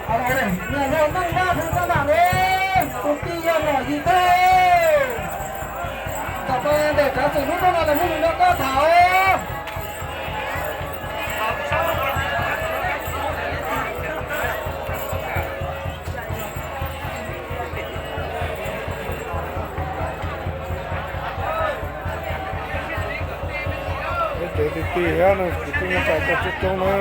Niam laus Meej Vaj hu rau mam li, tus tij yog Nom Yis Thoj. Txawm ntawm kav xwm hnub no los hnub nws nrog koj tham. Peb cov kwv tij thiab no, kwv tij neej tsa tuaj coob coob na.